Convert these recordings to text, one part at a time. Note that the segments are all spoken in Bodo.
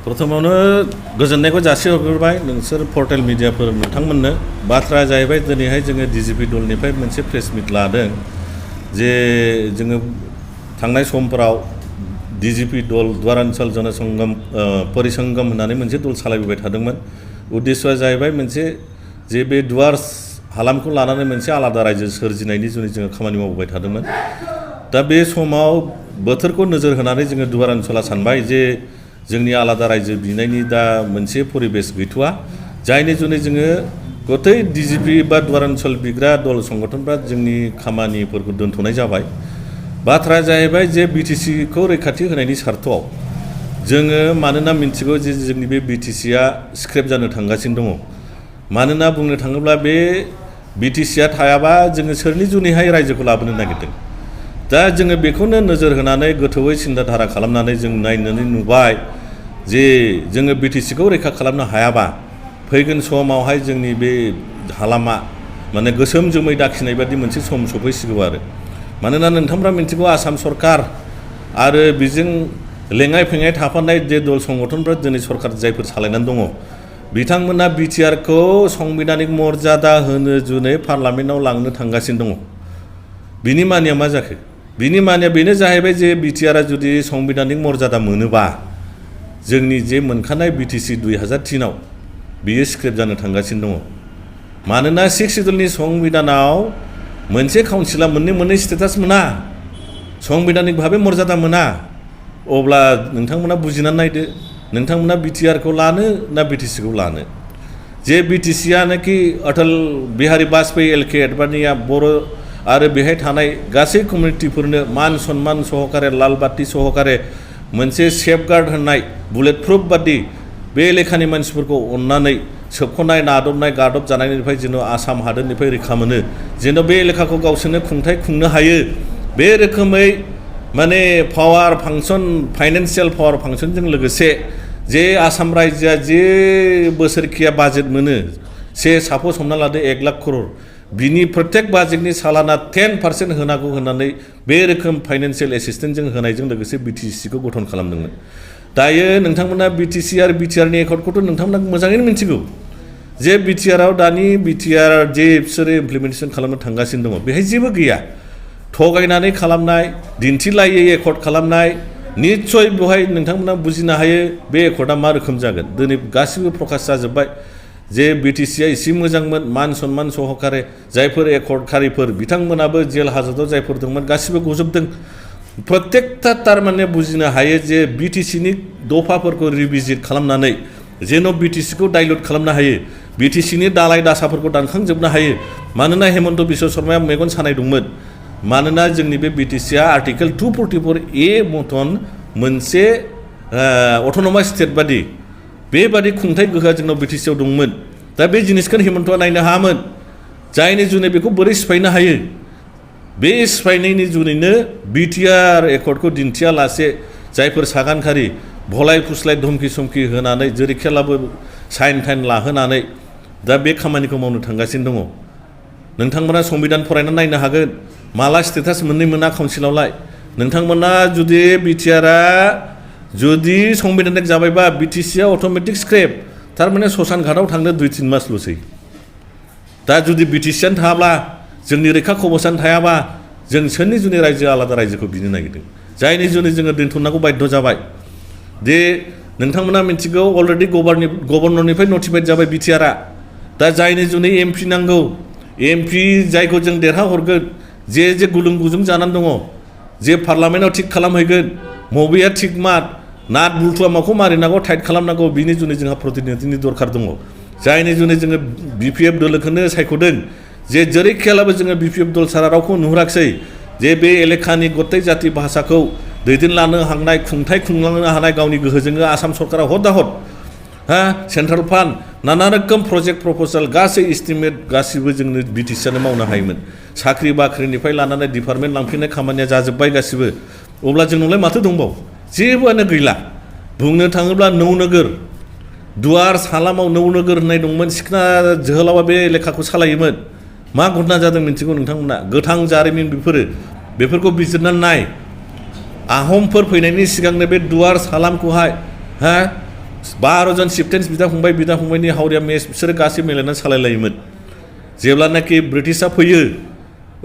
प्रथमावनो गोजोननायखौ जासिहरग्रोबाय नोंसोर पर्टेल मिडियाफोर नोंथांमोननो बाथ्राया जाहैबाय दिनैहाय जोङो डिजिपि दलनिफ्राय मोनसे प्रेस मिट लादों जे जोङो थांनाय समफोराव डिजिपि दल द्वारान्चल जनसंगम परिसंगम होननानै मोनसे दल सालायबोबाय थादोंमोन उद्देश्यआ जाहैबाय मोनसे जे बे दुवार्स हालामखौ लानानै मोनसे आलादा रायजो सोरजिनायनि जुनै जोङो खामानि मावबोबाय थादोंमोन दा बे समाव बोथोरखौ नोजोर होनानै जोङो दुवारान्चला सानबाय जे जोंनि आलादा रायजो बिनायनि दा मोनसे परिबेस गैथ'आ जायनि जुनै जोङो गथै डिजिपि बा दुवारान्चल बिग्रा दल संगठनफ्रा जोंनि खामानिफोरखौ दोनथ'नाय जाबाय बाथ्राया जाहैबाय जे बिटिसिखौ रैखाथि होनायनि सार्थआव जोङो मानोना मिन्थिगौ जे जोंनि बे बिटिसिआ स्क्रेप जानो थांगासिनो दङ मानोना बुंनो थाङोब्ला बे बिटिसिआ थायाबा जोङो सोरनि जुनैहाय रायजोखौ लाबोनो नागिरदों दा जोङो बेखौनो नोजोर होनानै गोथौयै सिन्ताधारा खालामनानै जों नायनानै नुबाय जे जोङो बिटिसिखौ रैखा खालामनो हायाबा फैगोन समावहाय जोंनि बे हालामा माने गोसोम जोमै दाखिनाय बादि मोनसे सम सफैसिगौ आरो मानोना नोंथांफ्रा मिन्थिगौ आसाम सरकार आरो बेजों लेङाइ फेङाइ थाफानाय जे दल संगठनफ्रा दिनै सरकार जायफोर सालायनानै दङ बिथांमोना बिटिआरखौ संबिधानिक मर्यादा होनो जुनै पार्लामेन्टआव लांनो थांगासिनो दङ बिनि मानिया मा जाखो बिनि मानिया बेनो जाहैबाय जे बिटिआरआ जुदि संबिधानिक मर्यादा मोनोबा जोंनि जे मोनखानाय बिटिसि 2003 आव बियो स्क्रेप जानो थांगासिनो दङ मानोना 6 सिडुलनि संबिधानाव मोनसे काउन्सिला मोननै स्टेटास मोना संबिधानिक भाबे मर्यादा मोना अब्ला नोंथांमोना बुजिनानै नायदो नोंथांमोना बिटिआरखौ लानो ना बिटिसिखौ लानो जे बिटिसिआनोखि अटल बिहारी वाजपेयी एलके एडभानिया बर' आरो बेहाय थानाय गासै कमिउनिटिफोरनो मान सन्मान सहकारे लाल बाति सहकारे मोनसे सेफगार्ड होनाय बुलेट प्रुफ बादि बे लेखानि मानसिफोरखौ अननानै सोबख'नाय नादबनाय गादब जानायनिफ्राय जेन' आसाम हादोरनिफ्राय रैखा मोनो जेन' बे लेखाखौ गावसोरनो खुंथाय खुंनो हायो बे रोखोमै माने पावार फांसन फाइनान्सियेल पावार फांसनजों लोगोसे जे आसाम रायजोआ जे बोसोरखिया बाजेट मोनो सापस हमना लादो 1 लाख करोड़ बिनि प्रत्येक बाजेटनि सालाना 10% होनांगौ होननानै बे रोखोम फाइनान्सियेल एसिस्टेन्टजों होनायजों लोगोसे बिटिसिखौ गठन खालामदोंमोन दायो नोंथांमोना बिटिसि आरो बिटिआरनि एकर्डखौथ' नोंथांमोना मोजाङैनो मिन्थिगौ जे बिटिआरआव दानि बिटिआर जे बिसोरो इमप्लिमेन्टेसन खालामनो थांगासिनो दङ बेहाय जेबो गैया थगायनानै खालामनाय दिन्थिलायै एकर्ड खालामनाय निस्सय बेवहाय नोंथांमोना बुजिनो हायो बे एकर्डआ मा रोखोम जागोन दिनै गासिबो प्रकाश जाजोब्बाय जे बिटिसिआ एसे मोजांमोन मान सन्मान सहकारे जायफोर एकर्डखारिफोर बिथांमोनाबो जेल हाजतआव जायफोर दंमोन गासिबो गजोबदों प्रत्येकथा थारमाने बुजिनो हायो जे बिटिसिनि दफाफोरखौ रिभिजिट खालामनानै जेन' बिटिसिखौ डाइल्युट खालामनो हायो बिटिसिनि दालाय दासाफोरखौ दानखांजोबनो हायो मानोना हेमन्त बिश्व शर्माया मेगन सानाय दंमोन मानोना जोंनि बे बिटिसिआ आर्टिकेल 244A मतन मोनसे अट'नमास स्टेट बादि बेबादि खुंथाय गोहोआ जोंनाव बिटिसिआव दंमोन दा बे जिनिसखौ हेमन्तआ नायनो हायामोन जायनि जुनै बेखौ बोरै सिफायनो हायो बे सिफायनायनि जुनैनो बिटिआर एकर्डखौ दिन्थियालासे जायफोर सागानखारि भलाय फुस्लाय धमकि समखि होनानै जेरैखियालाबो साइन टाइन लाहोनानै दा बे खामानिखौ मावनो थांगासिनो दङ नोंथांमोना संबिधान फरायनानै नायनो हागोन माला स्टेटास मोना काउन्सिलावलाय नोंथांमोना जुदि बिटिआरआ जुदि संबिधानिक जाबायबा बिटिसिआ अट'मेटिक स्क्रेप थारमाने ससान घाटआव थांनो 2-3 मासल'सै दा जुदि बिटिसिआनो थायाब्ला जोंनि रैखा कवचानो थायाबा जों सोरनि जुनै रायजो आलादा रायजोखौ बिनो नागिरदों जायनि जुनै जोङो दोनथ'नांगौ बाध्य जाबाय दे नोंथांमोना मिन्थिगौ अलरेडि गभर्नरनिफ्राय नटिफाइड जाबाय बिटिआरआ दा जायनि जुनै एमपि नांगौ एमपि जायखौ जों देरहाहरगोन जे गुलुं गुजुं जानानै दङ जे पार्लामेन्टआव थिग खालामहैगोन मबेया थिग मात नाट बुलथुआ माखौ मारिनांगौ टाइट खालामनांगौ बिनि जुनै जोंहा प्रतिनिधिनि दरखार दङ जायनि जुनै जोङो बिपिएफ दलखौनो सायख'दों जे जेरैखियालाबो जोङो बिपिएफ दल सारा रावखौ नुहुराखिसै जे बे एलेखानि गथाय जाति भाषाखौ दैदेनलांनो हानाय खुंथाय खुंलांनो हानाय गावनि गोहोजोंनो आसाम सरकारा हद सेन्ट्रेल फान्ड नाना रोखोम प्रजेक्ट प्रप'जाल गासै एस्टिमेट गासिबो जोंनो बिटिसिआनो मावनो हायोमोन साख्रि बाख्रिनिफ्राय लानानै डिपार्टमेन्ट लांफिननाय खामानिया जाजोब्बाय गासिबो अब्ला जोंनावलाय माथो दंबावो जेबोआनो गैला बुंनो थाङोब्ला नौनोगोर दुवार्स हालामाव नौनोगोर होननाय दंमोन सिखना जोहोलावा बे लेखाखौ सालायोमोन मा घटना जादों मिन्थिगौ नोंथांमोना गोथां जारिमिन बेफोरखौ बिजिरनानै नाय आहमफोर फैनायनि सिगांनो बे दुवार्स हालामखौहाय 12 जन सिप्टेन्स बिदा फंबायनि हावरिया मेच बिसोरो गासै मिलायनानै सालायलायोमोन जेब्लानाखि ब्रिटिशआ फैयो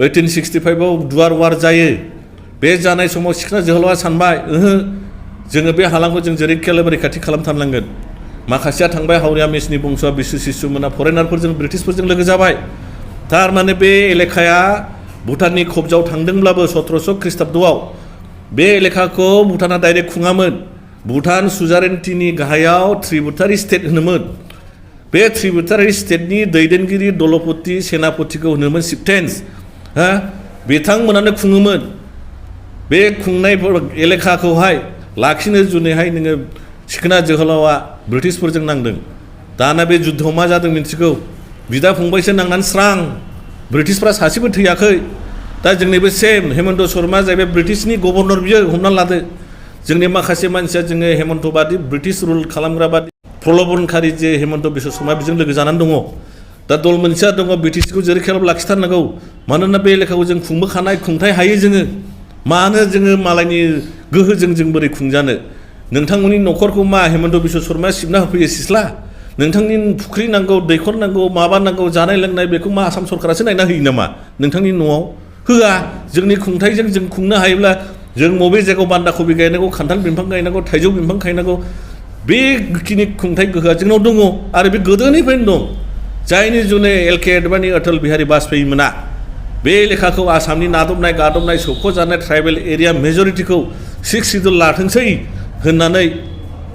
1865 आव दुवार वार जायो बे जानाय समाव सिखोना जोहोलावआ सानबाय जोङो बे हालामखौ जों जेरैखियाबो रैखाथि खालामथारनांगोन माखासेया थांबाय हावरिया मेचनि बंस'आ बिसु सिसुमोना फरेनारफोरजों ब्रिटिशफोरजों लोगो जाबाय थारमाने बे एलेखाया भुटाननि खबजाव थांदोंब्लाबो 1700 ख्रीष्टाब्दआव बे एलेखाखौ भुटाना डाइरेक्ट खुङामोन भुटान सुजारेन्टिनि गाहायाव त्रिबुटारि स्टेट होनोमोन बे त्रिबुटारि स्टेटनि दैदेनगिरि दलपति सेनापतिखौ होनोमोन सिप्टेन्स बिथांमोनानो खुङोमोन बे खुंनाय एलेखाखौहाय लाखिनो जुनैहाय नोङो सिखोना जोहोलावआ ब्रिटिशफोरजों नांदों दाना बे जुद्धआव मा जादों मिन्थिगौ बिदा फंबायसो नांनानै स्रां ब्रिटिशफ्रा सासेबो थैयाखै दा जोंनिबो सेम हेमन्त शर्मा जाहैबाय ब्रिटिशनि गभर्नर बियो हमना लादो जोंनि माखासे मानसिया जोङो हेमन्त बादि ब्रिटिश रुल खालामग्रा बादि प्रलबनखारि जे हेमन्त बिश्व शर्मा बेजों लोगो जानानै दङ दा दल मोनसेया दङ बिटिसिखौ जेरैखियाबो लाखिथारनांगौ मानोना बे एलेखाखौ जों खुंबोखानाय खुंथाय हायो जोङो मानो जोङो मालायनि गोहोजों जों बोरै खुंजानो नोंथांमोननि न'खरखौ मा हेमन्त बिश्व शर्माया सिबना होफैयो सिस्ला नोंथांनि फुख्रि नांगौ दैखर नांगौ माबा नांगौ जानाय लोंनाय बेखौ मा आसाम सरकारासो नायना होयो नामा नोंथांनि न'आव होआ जोंनि खुंथायजों जों खुंनो हायोब्ला जों बबे जायगायाव बान्दा कबि गायनांगौ खान्थाल बिफां गायनांगौ थाइजौ बिफां गायनांगौ बेखिनि खुंथाय गोहोआ जोंनाव दङ आरो बे गोदोनिफ्रायनो दं जायनि जुनै एलके आडवाणी अटल बिहारी वाजपेयी मोना बे लेखाखौ आसामनि नादबनाय गादबनाय सौख'जानाय ट्राइबेल एरिया मेजरिटिखौ 6 सिड्युल लाथोंसै होननानै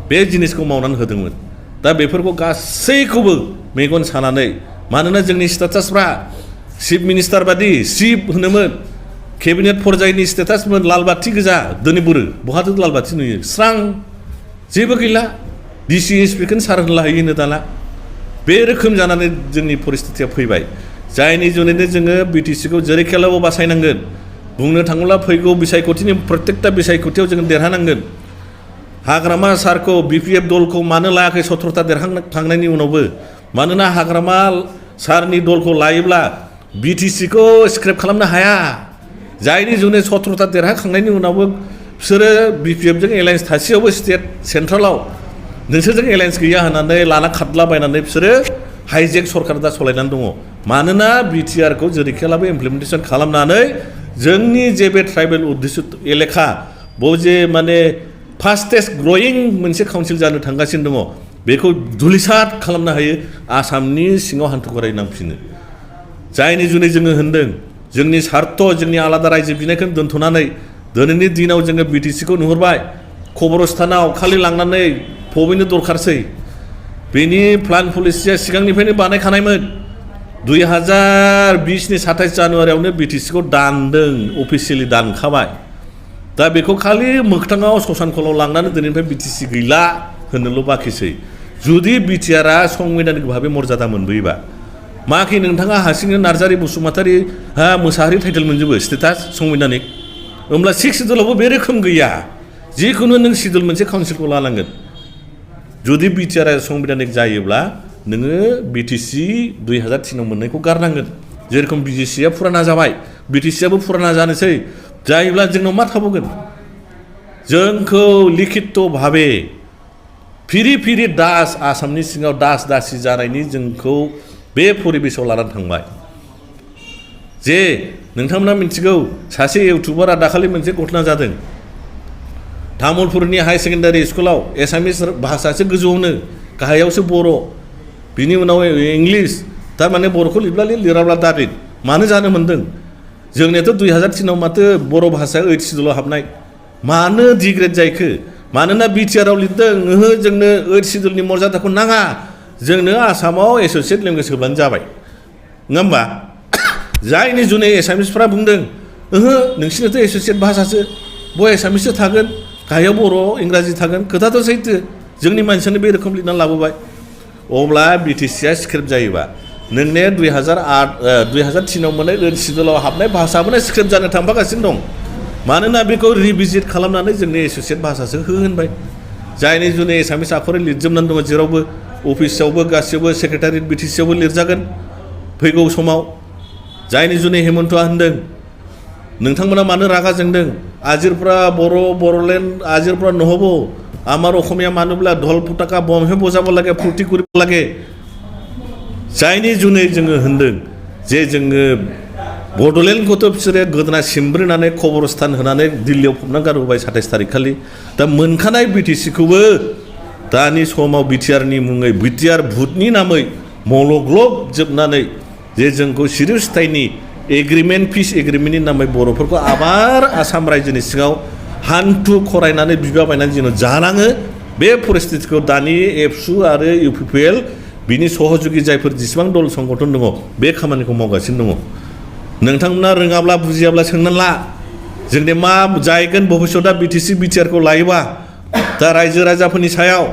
बे जिनिसखौ मावनानै होदोंमोन दा बेफोरखौ गासैखौबो मेगन सानानै मानोना जोंनि स्टेटासफ्रा चिफ मिनिस्टार बादि चिफ होनोमोन केबिनेट पर्यायनि स्टेटासमोन लाल बाथि गोजा दिनै बुरो बहाथो लाल बाथि नुयो स्रां जेबो गैला डिसि इन्सपेक्टरखौनो सार होनला हैयोनो दाना बे रोखोम जानानै जोंनि परिस्थितिया फैबाय जायनि जुनैनो जोङो बिटिसिखौ जेरैखियाबो बासायनांगोन बुंनो थाङोब्ला फैगौ बिसायख'थिनि प्रत्येकता बिसायख'थियाव जोङो देरहानांगोन हाग्रामा सारखौ BPF दलखौ मानो लायाखै 17ता देरहाखांनायनि उनावबो मानोना हाग्रामा सारनि दलखौ लायोब्ला बिटिसिखौ स्क्रेप खालामनो हाया जायनि जुनै 17ता देरहाखांनायनि उनावबो बिसोरो BPFजों एलायन्स थासेयावबो स्टेट सेन्ट्रेलाव नोंसोरजों एलायन्स गैया होननानै लाना खारलाबायनानै बिसोरो हाइजेक सरकार दा सलायनानै दङ मानोना बिटिआरखौ जेरैखियाबो इमप्लिमेन्टेसन खालामनानै जोंनि जे बे ट्राइबेल उद्दिसित एलेखा बेयाव जे माने फास्टेस्ट ग्रयिं मोनसे काउन्सिल जानो थांगासिनो दङ बेखौ धुलिसात खालामनो हायो आसामनि सिङाव हान्थु खराय नांफिनो जायनि जुनै जोङो होनदों जोंनि सार्थ जोंनि आलादा रायजो बिनायखौ दोनथ'नानै दिनैनि दिनाव जोङो बिटिसिखौ नुहुरबाय खबरस्थानाव खालि लांनानै फबैनो दरखारसै बेनि प्लान पलिसिया सिगांनिफ्रायनो बानायखानायमोन 2020नि 27 जानुवारियावनो बिटिसिखौ दानदों अफिसियेलि दानखाबाय दा बेखौ खालि मोगथाङाव ससानखलाव लांनानै दिनैनिफ्राय बिटिसि गैला होननोल' बाखिसै जुदि बिटिआरआ संबिधानिक भाबै मर्यादा मोनबोयोबा माखि नोंथाङा हारसिंनो नार्जारि बसुमतारी मोसाहारि टाइटेल मोनजोबो स्टेटास संबिधानिक होमब्ला 6 सिड्युलावबो बे रोखोम गैया जिखुनु नों सिड्युल मोनसे काउन्सिलखौ लानांगोन जुदि बिटिआरआ संबिधानिक जायोब्ला नोङो बिटिसि 2003 आव मोननायखौ गारनांगोन जेरखम बिजिसिआ फुराना जाबाय बिटिसिआबो फुराना जानोसै जायोब्ला जोंनाव मा थाबावगोन जोंखौ लिखित भाबे फिरि फिरि दास आसामनि सिङाव दास दासि जानायनि जोंखौ बे परिबेसाव लानानै थांबाय जे नोंथांमोना मिथिगौ सासे इउटुबारा दाखालि मोनसे घटना जादों तामुलपुरनि हाई सेकेन्डारि स्कुलाव एसामिस भाषासो गोजौआवनो गाहायावसो बर' बिनि उनाव इंलिस थारमाने बर'खौ लिराब्ला दाबिद मानो जानो मोन्दों जोंनियाथ' 2003 आव माथो बर' भाषाया 8 सिड्युलाव हाबनाय मानो डिग्रेड जायखो मानोना बिटिआरआव लिरदों जोंनो 8 सिड्युलनि मर्यादाखौ नाङा जोंनो आसामाव एस'सियेट लेंगुवेज होब्लानो जाबाय नङा होमबा जायनि जुनै एसामिसफ्रा बुंदों नोंसिनाथ' एस'सियेट भाषासो बय एसामिससो थागोन गाहायाव बर' इंराजि थागोन खोथाथ' सैथो जोंनि मानसियानो बे रोखोम लिरनानै लाबोबाय अब्ला बिटिसिआ स्क्रिप्ट जायोबा नोंने 2003 आव मोननाय 8 सिड्युलाव हाबनाय भाषाबोनो स्क्रिप्ट जानो थांफागासिनो दं मानोना बेखौ रिभिजिट खालामनानै जोंनि एस'सियेट भाषासो होनबाय जायनि जुनै एसामिस आखरै लिरजोबनानै दङ जेरावबो अफिसावबो गासैयावबो सेक्रेटारियेट बिटिसिआवबो लिरजागोन फैगौ समाव जायनि जुनै हेमन्तआ होनदों नोंथांमोना मानो रागा जोंदों आजिरफ्रा बर'लेण्ड आजिरफ्रा नहब आमार अखमिया मानोब्ला धल पताका बमहे बजाब लागे फुर्ति करिब लागे जायनि जुनै जोङो होनदों जे जोङो बड'लेण्डखौथ' बिसोरो गोदोना सिमब्रिनानै खबरस्थान होनानै दिल्लीयाव फबना गारबोबाय 27 थारिख खालि दा मोनखानाय बिटिसिखौबो दानि समाव बिटिआरनि मुङै बिटिआर भुटनि नामै मलग्लब जोबनानै जे जोंखौ सिरिस्थायनि एग्रिमेन्ट पिस एग्रिमेन्टनि नामै बर'फोरखौ आबार आसाम रायजोनि सिङाव हान्थु खरायनानै बिबाबायनानै जेन' जानाङो बे परिस्थितिखौ दानि एबसु आरो इउपिपिएल बिनि सहयोगी जायफोर जेसेबां दल संगठन दङ बे खामानिखौ मावगासिनो दङ नोंथांमोना रोङाब्ला बुजियाब्ला सोंनानै ला जोंनि मा जायगोन भबिष्यतआ बिटिसि बिटिआरखौ लायोबा दा रायजो राजाफोरनि सायाव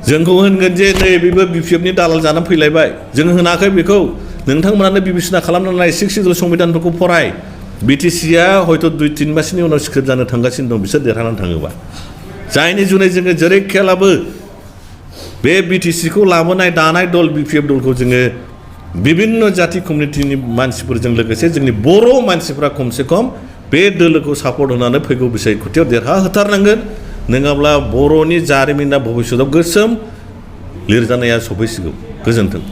जोंखौ होनगोन जे नै बेबो बिपिएफनि दालाल जानानै फैलायबाय जों होनाखै बेखौ नोंथांमोनानो बिबिसना खालामनानै नाय 6 सिड्युल संबिधानफोरखौ फराय बिटिसिआ हयथ' 2-3 मासनि उनाव स्क्रिप्ट जानो थांगासिनो दं बिसोर देरहानानै थाङोबा जायनि जुनै जोङो जेरै खेलाबो बे बिटिसिखौ लाबोनाय दानाय दल बिपिएफ दलखौ जोङो विभिन्न जाति कमिउनिटिनि मानसिफोरजों लोगोसे जोंनि बर' मानसिफ्रा खमसे खम बे दोलोखौ सापर्ट होनानै फैगौ बिसायख'थियाव देरहाहोथारनांगोन नङाब्ला बर'नि जारिमिना भबिष्यतआव गोसोम लिरजानाया सफैसिगौ गोजोन्थों